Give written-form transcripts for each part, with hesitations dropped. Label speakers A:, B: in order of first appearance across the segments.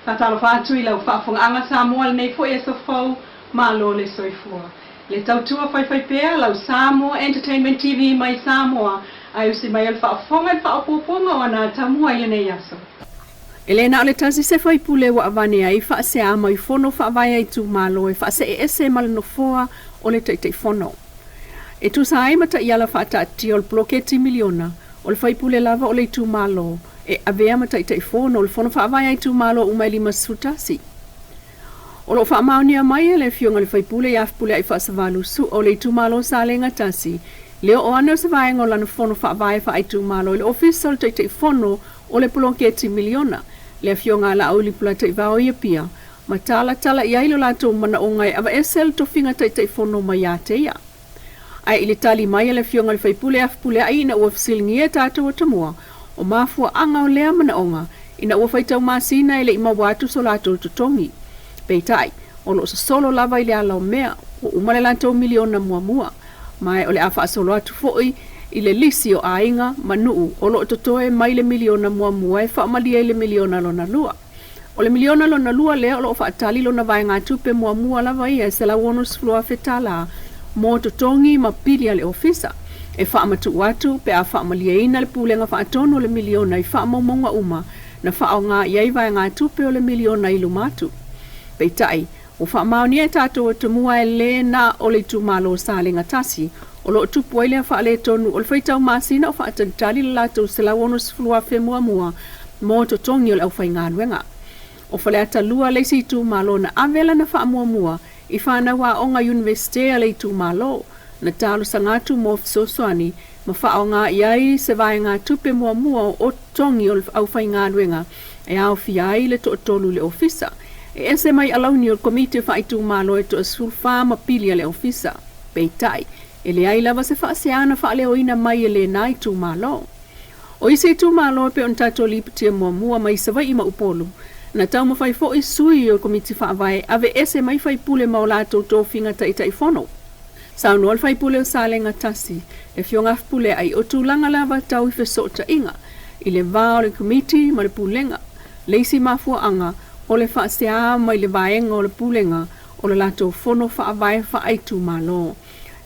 A: Faatalofa atu i lau faafofogaaga Samoa i lenei foi aso fou, malo le soifua. Le tautua faifaipea lau Samoa Entertainment TV mai Samoa ae usi mai o le faafofoga i le faaopoopoga o ana atamua i lenei aso. E le na o le tasi se faipule ua avane ai faasea mai fono faavae a itumalo e faasee ese ma le nofoa o le Taitaifono. E tusa ai ma taiala faataatia o le poloketi miliona, o le faipule lava o le itumalo e avea ma Taitaifono o le fono faavae a itumalo uma e 51. O lo o faamaonia mai e le Afioga i le Faipule ia Fepuleai Faasavalu Su'a o le itumalo Salega 1 le oo ane o se vaega o lana fono faavae faaitumalo i le Ofisa o le Taitaifono o le poloketi miliona, le Afioga a Laauli Polataivao i Apia, ma talatala i ai lo latou manaoga e aveese le tofiga Taitaifono mai ia te ia. Ae i le tali mai a le Afioga i le Faipule a Fepuleai ina ua fesiligia e tatou atamua o mafuaaga o lea manaoga ina ua faitau masina e le i maua atu so latou totogi. Peitai, o lo o sosolo lava i le ala o mea, ua uma le latou miliona muamua, ma o le a faasolo atu foi i le lisi o aiga ma nuu o lo o totoe mai le miliona muamua e faamalie i le miliona lona lua. O le miliona lona lua lea o lo o faatali lona vaegatupe muamua lava ia e $160,000 mo totogi ma pili a le ofisa, e faamatuu atu pe a faamalieina le Pulega Faatonu o le miliona i faamaumauga uma na faaaoga i ai vaegatupe o le miliona i luma atu. Peitai, ua faamaonia e tatou atomua e le na o le itumalo o Salega 1 o lo o tupu ai lea faaletonu o le faitau masina o faatalitali le latou $160,000 muamua mo totogi o le aufaigaluega. O Faleata 2 le isi itumalo na ave lana faamuamua i fanau aoga Iunivesite a le itumalo, na talosaga atu mo fesoasoani ma faaaoga i ai se vaegatupe muamua o totogi o le aufaigaluega e aofia ai le toatolu i le ofisa. E ese mai alauni o le Komiti Faaitumalo e toa-14 ma pili a le ofisa. Peitai, e leai lava se faasea na faaleoina mai e lena itumalo. O isi itumalo e pei ona tatou lipotia muamua mai Savaii ma Upolu, na taumafai foi sui o le Komiti Faavae aveese mai faipule ma o latou tofiga Taitaifono. Saunoa le faipule o Salega 1, le Afioga Fepuleai, o tulaga lava tau i fesootaiga i le va o le Komiti ma le Pulega, le isi mafuaaga o le faasea mai le vaega o le Pulega o le latou fono faavae faaitumalo.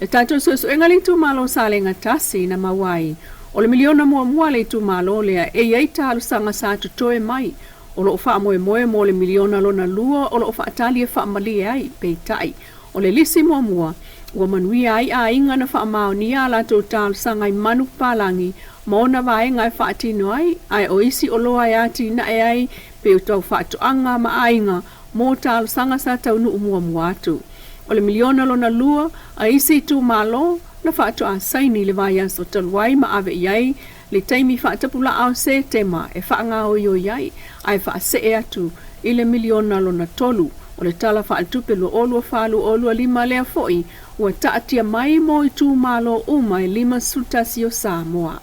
A: Le tatou suesuega i le itumalo Salega 1 na maua ai, o le miliona muamua a le itumalo lea e i ai talosaga sa totoe mai o lo o faamoemoe mo le miliona lona lua o lo o faatali e faamalie ai, peitai, o le lisi muamua, ua manuia ai aiga na faamaonia a latou talosaga i manu papalagi ma ona vaega e faatino ai, ae o isi oloa e atinae ai pei o tau faatoaga ma aiga mo talosaga sa taunuu muamua atu. O le miliona lona lua a isi itumalo na faatoa saini i le vaiaso talu ai ma ave i ai le taimi faatapulaa o Setema e faagaoioi ai ae faasee atu i le miliona lona tolu o le Tala Faaletupe 2024/2025 lea foi ua taatia mai mo itumalo uma e 51 o Samoa.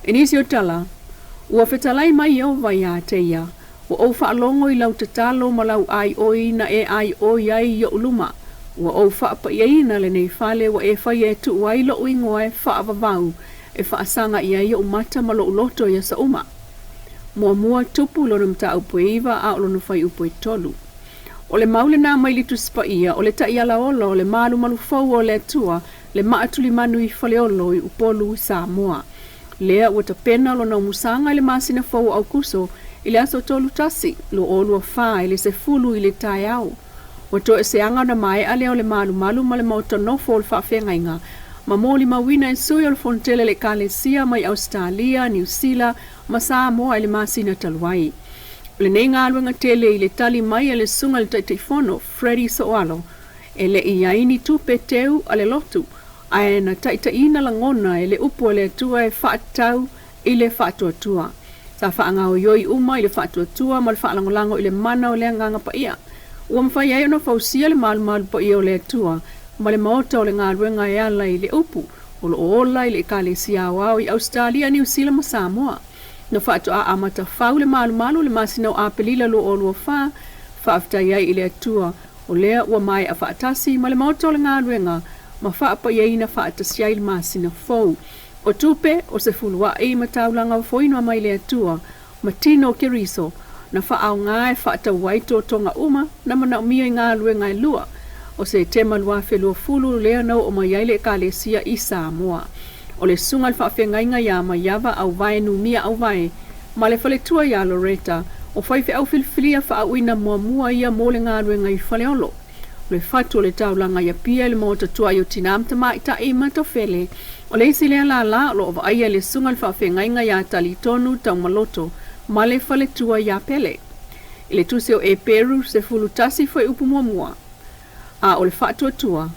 A: I nisi o tala, ua fetalai mai Ieova iā te ia, Ua ou faalogo i lau tatalo ma lau ʻaiʻoi na e ʻaiʻoi ai i oʻu luma. Ua ou faapaʻiaina lenei fale ua e faia e tuu ai loʻu igoa e faavavau, e faasaga i ai oʻu mata ma loʻu loto i aso uma. Muamua, tupu lona mataupu e iva a o lona fuaiupu e tolu. O le mau lenā mai le Tusi Paia, o le taiala ola o le malumalu fou o le Atua, le maa tulimanu i Faleolo i Upolu i Samoa. Lea ua tapena lona umusaga i le masina fou o Aukuso i le aso 3 tasi, 2024 i le 10 i le taeao. Ua toeseaga ona maea lea o le malumalu ma le maota nofo o le faafeagaiga ma molimauina e sui o le Fonotele a le Ekalesia mai Ausetalia, Niu Sila ma Samoa i le masina talu ai. O lenei galuega tele i le tali mai a le Susuga i le Taitaifono, Freddie Soalo, e le i ai ni tupe teu a le lotu, ae na taitaiina lagona e le upu a le Atua e faatatau i le faatuatua. Sa faagaoioi uma i le faatuatua ma le faalagolago i le mana o le Agaga Paia. Ua mafai ai ona fausia le malumalu paia o le Atua ma le maota o le galuega e ala i le upu o lo o ola i le Ekalesia Aoao i Ausetalia, Niu Sila ma Samoa. Na faatoa amata fau le malumalu i le masina o Aperila 2024, faafetai ai i le Atua o lea ua maea faatasi ma le maota o le galuega ma faapaiaina faatasi ai le masina fou o tupe o se fuluaʻi ma taulaga ofoinoa mai le Atua ma tino o Keriso. na faaaoga e faatau ai totoga uma na manaomia i galuega e lua o Setema 2020 lea na oo mai ai le Ekalesia i Samoa. O le susuga i le faafeagaiga ia Maiava Auvae Numia Auvae ma le faletua ia Loretta, o faifeau filifilia faauuina muamua ia mo le galuega i Faleolo. O le fatu o le taulaga i Apia i le Maota Tuai o Tina ma Tamaitai ma Tofele, o le isi lea lala o lo o vaaia e le susuga i le faafeagaiga ia Talitonu Taumaloto ma le faletua ia Pele. I le tusi o Eperu 11 fuaiupu muamua, A o le faatuatua,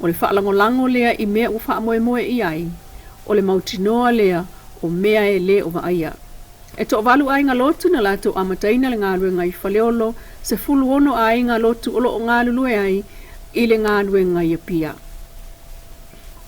A: o le faalagolago lea i mea ua faamoemoe i ai, o le mautinoa lea o mea e le o vaaia. E toavalu aiga lotu na latou amataina le galuega i Faleolo, 16 aiga lotu o lo o galulue ai i le galuega i Apia.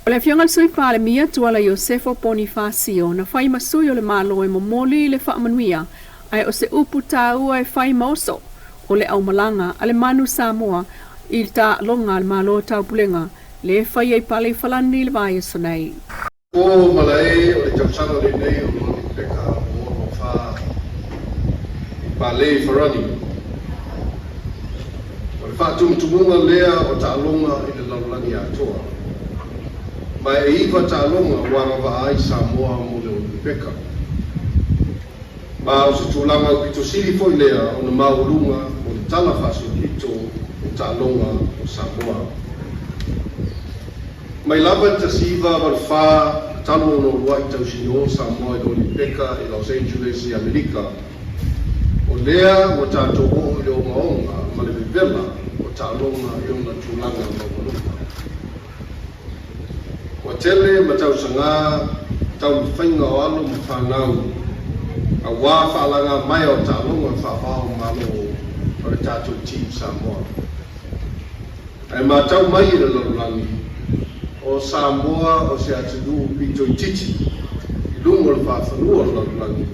A: O le Afioga i le Sui Palemia Tuala Iosefo Ponifasio na fai ma sui o le Malo e momoli le faamanuia, ae o se upu taua e fai ma oso o le aumalaga a le Manu Samoa i le taaloga a le Malo Taupulega le faia i Paleifolani i le vaiaso nei.
B: Po malae o le tausaga lenei o le Olipeka 2024 i Paleifarani. O le faatumutumuga lea o taaloga i le lalolagi atoa. Ma e iva taaloga ua agavaa ai Samoa mo le Olipeka. Ma o se tulaga aupito sili foi lea ona maualuga mo le tala faasolopito o taaloga o Samoa. Mai lava i le 1984 talu ona uluai tausinio Samoa i le Olipeka i Los Angeles i Amerika, o lea ua tatou oo i le ogaoga ma le vevela o taaloga i ona tulaga maualuga. Ua tele ma tausaga taumafaiga o alo ma fanau auā faalaga maea o taaloga faavao Malo o le tatou Team Samoa. Ae matau mai e le lalolagi, o Samoa o se atunuu pito itiiti i luga o le faafanua o le lalolagi,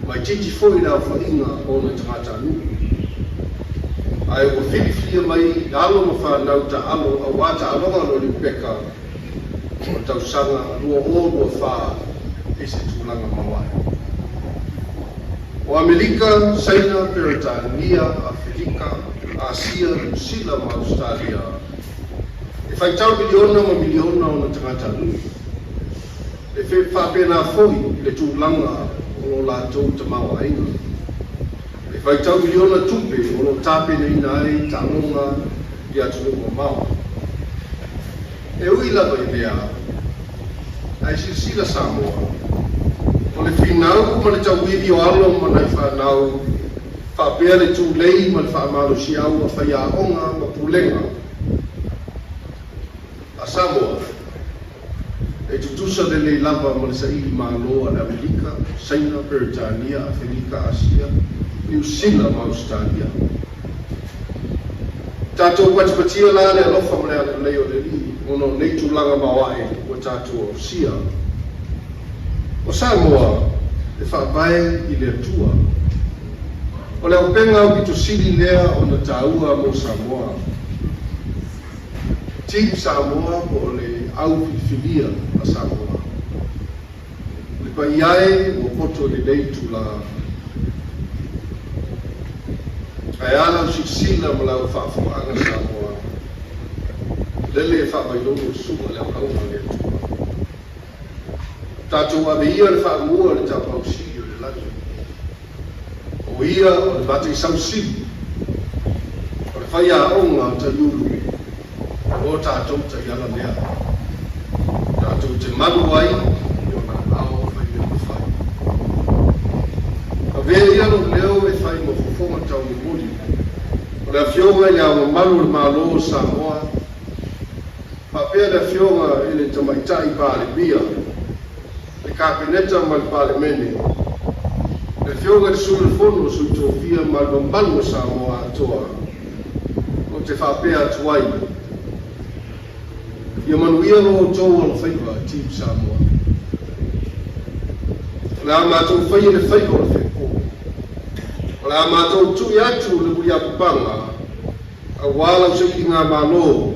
B: ma itiiti foi le aofaiga o ona tagatanuu. Ae ua filifilia mai alo ma fanau taalo auā taaloga a le Olipeka o le tausaga 2024 i se tulaga maoae. O Amerika, Saina, Peretania, Afelika, Asia, Niu Sila ma Ausetalia, e faitau miliona ma miliona ona tagatanuu. E faapena foi i le tulaga o lo latou tamaoaiga. E faitau miliona tupe o lo o tapenaina ai taaloga i atunuu mamao. E ui lava i lea, ae silasila Samoa, o le finau ma le tauivi o alo ma nai fanau, faapea le tulei ma le faamalosiau a faiaoga ma pulega a Samoa, e tutusa lelei lava ma le saili malo a le Amerika, Saina, Peretania, Afelika, Asia, Niu Sila ma Ausetalia. Tatou patipatia la le alofa ma le agalelei o le Alii ona o nei tulaga maoae ua tatou ausia. O Samoa e faavae i le Atua. O le auupega aupito sili lea ona taua mo Samoa. Team Samoa po o le au filifilia a Samoa. Le paia e ua poto i lenei itula. Ae a lau silasila ma lau faafofogaaga Samoa, lele e faavailolo le susuga le auauna a le Atua. Tatou ave ia le faamua i le Tapaau Sili o le lagi. O ia o le mataisau sili, o le faiaoga o taiulu o tatou taiala lea tatou te malu ai i ona aao fai mea mafai. Avea ia lou leo e fai ma fofoga taumomoli o le Afioga i Le Ao Mamalu o le Malo o Samoa, faapea le Afioga i le Tamaitai Palemia, le Kapeneta ma le Palemene, le Afioga i le Sui o le Fono a Sui Tofia ma le mamalu o Samoa atoa, ou te faapea atu ai, Ia manuia lo outou alofaiva, Team Samoa. O le a matou faia le faiva o le fepo. O le a matou tui atu le muliapapaga aua lau sailigamalo.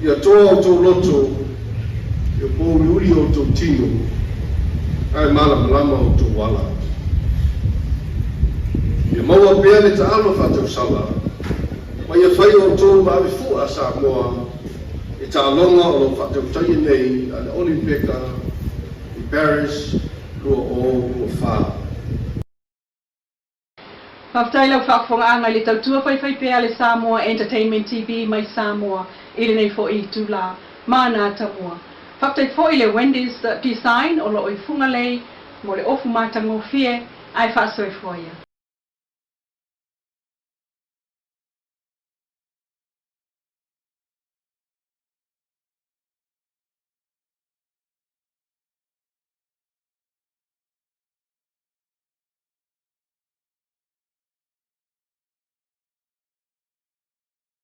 B: Ia toa outou loto, ia pouliuli outou tino, ae malamalama outou ala. maua pea le taalo faatausala, ma ia fai outou ma avefua a Samoa i taaloga o lo o faatautaia nei a le Olympeka i Paris 2024.
A: Faafetai lau faafofogaaga i le tautua faifaipea a le Samoa Entertainment TV mai Samoa i lenei foi itulā. Mana tamua. Faafetai foi le Wendy's Design o lo o i Fugalei mo le ofu matagofie ae faasoifua ia.